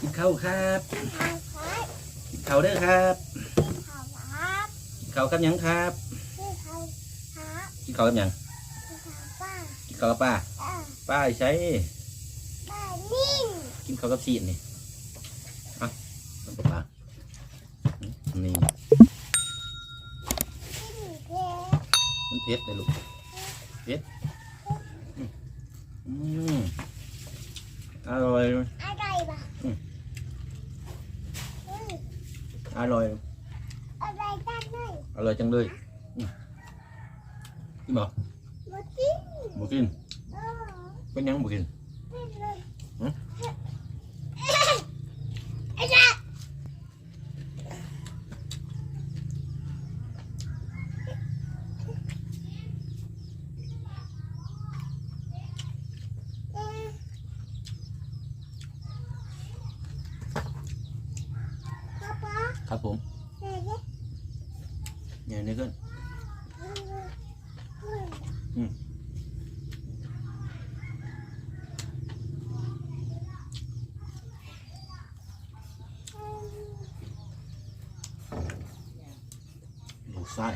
ກິນເຂົ້າຄັບ ກິນເຂົ້າເດີຄັບ ກິນເຂົ້າກັບຫຍັງຄັບ ກິນເຂົ້າກັບຫຍັງ ກິນເຂົ້າກັບປາ ປາຢູ່ໃສ ກິນເຂົ້າກັບຊີ້ນນີ້ ເອົາ ປາ ນີ້ ມັນເຜັດເດ້ລູກ ເຜັດ ອືມ ອະລ່ອຍ ອືມ ອະລ່ອຍ ອະລ່ອຍຈັງເລີຍ ອືມ ກິນບໍ່ ບໍ່ກິນ ບໍ່ກິນ ເອີ ເປັນຫຍັງບໍ່ກິນ ເປັນເລີຍ ຫຶ ຄັບຜົມ ເງີຍໜ້າຂຶ້ນ ອືມ ລູກຊາຍ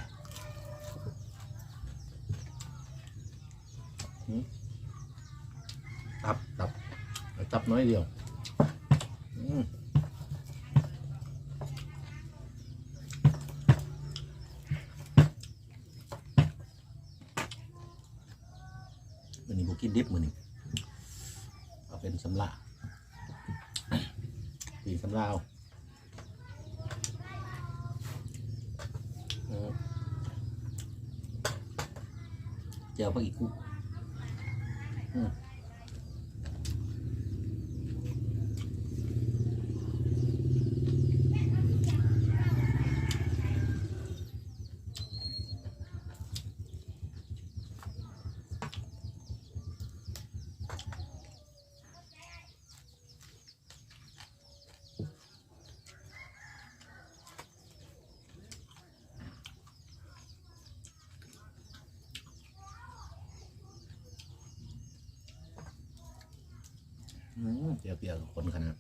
ຫືມ ຕັບ ຕັບ ຕັບໜ້ອຍດຽວ ອືມ ມື້ນີ້ບໍ່ກິນດິບ ມື້ນີ້ເອົາເປັນສຳລະ ປີນສຳລະເອົາ ອືມ ແຈ່ວຜັກອີ່ຄຸ ອືມ. ອືມ ເຈ້ຍວປຽກຄົນຂະໜາດ.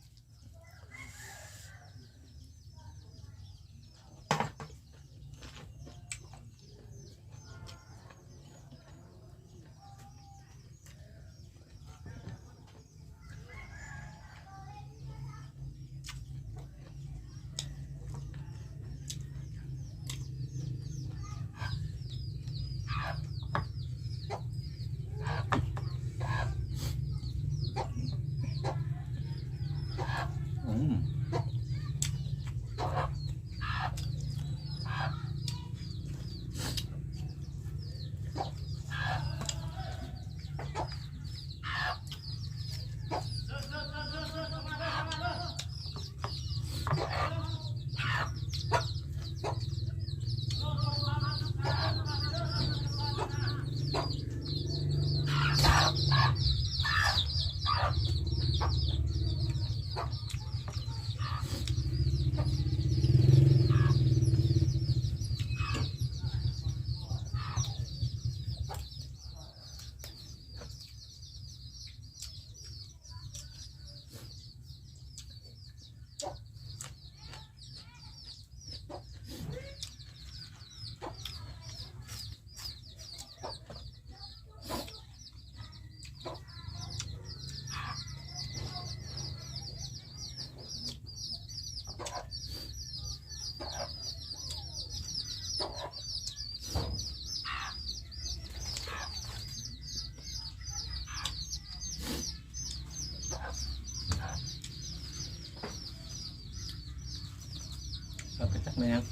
ເຂົາກະຈັກແມ່ນຫຍັງ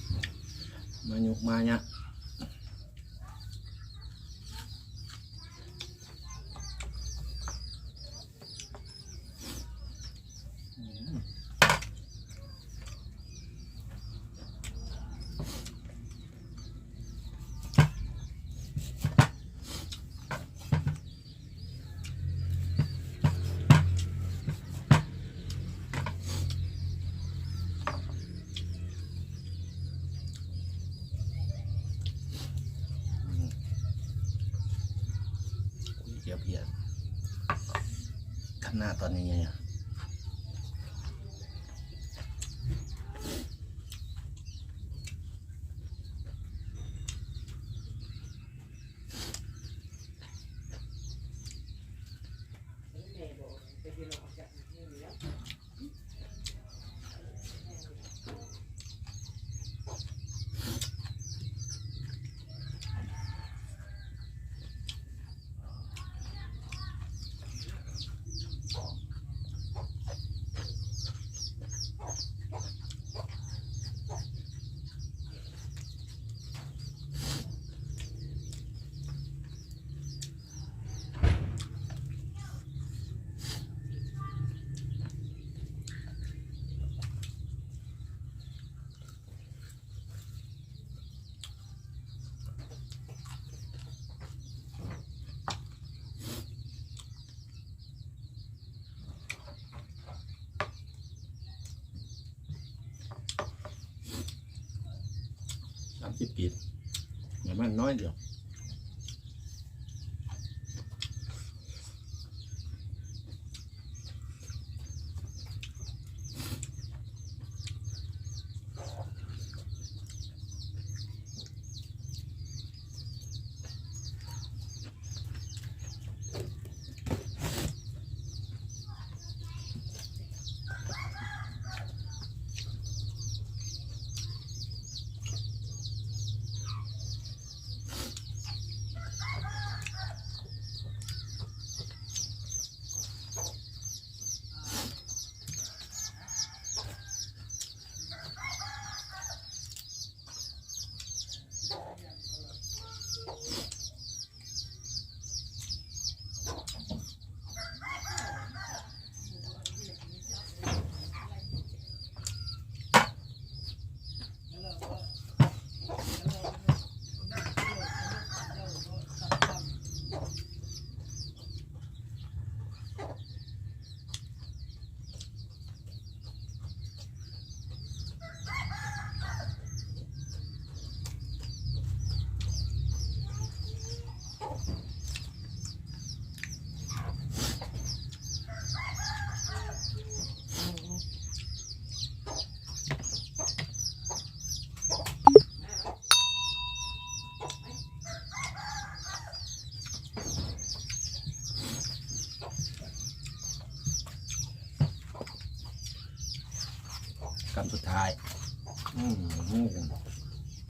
ມາຍຸກມາຍະ. ເຈຍວເພຍ ຄັນໜ້າຕອນໃຫຍ່ໆ. ສິບກີບ ນ້ຳມັນນ້ອຍດຽວ. ກຳສຸດທ້າຍ ອືມ.